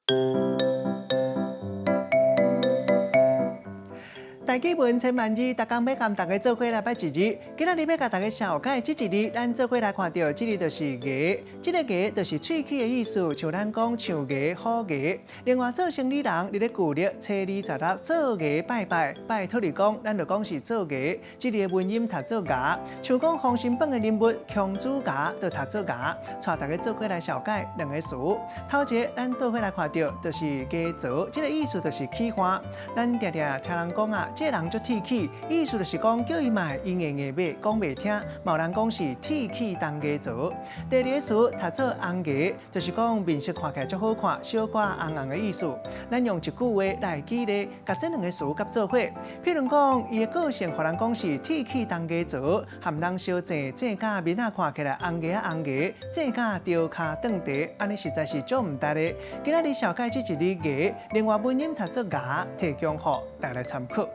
大家文千萬字，逐工欲共大家做伙來掰一字。今仔日欲共大家紹介這一字，咱做伙來看著，這個就是牙，這个牙就是喙齒的意思，像咱講象牙、虎牙。另外，做生理人佇咧舊曆初二十六做牙拜拜，拜土地公，咱就講是做牙。這个文音讀做牙，像講封神榜的人物姜子牙，就讀做牙。帶大家做伙來紹介兩个詞。頭一个，咱做伙來看著，就是牙槽，這个意思就是齒岸。咱定定聽人講啊，這个人足鐵齒，意思就是講叫伊買，伊硬硬買，講袂聽。嘛有人講是鐵齒銅牙槽。第二个詞讀做紅牙，就是講面色看起來足好看，小可紅紅的意思。咱用一句話來舉例，共這兩个詞佮做伙。譬如講，伊的個性予人講是鐵齒銅牙槽，含人相爭，爭甲面仔看起來紅牙啊紅牙，爭甲著跤斷蹄，按呢實在是足毋值的。今仔日紹介這一字牙，另外文音讀做牙，提供予大家來參考。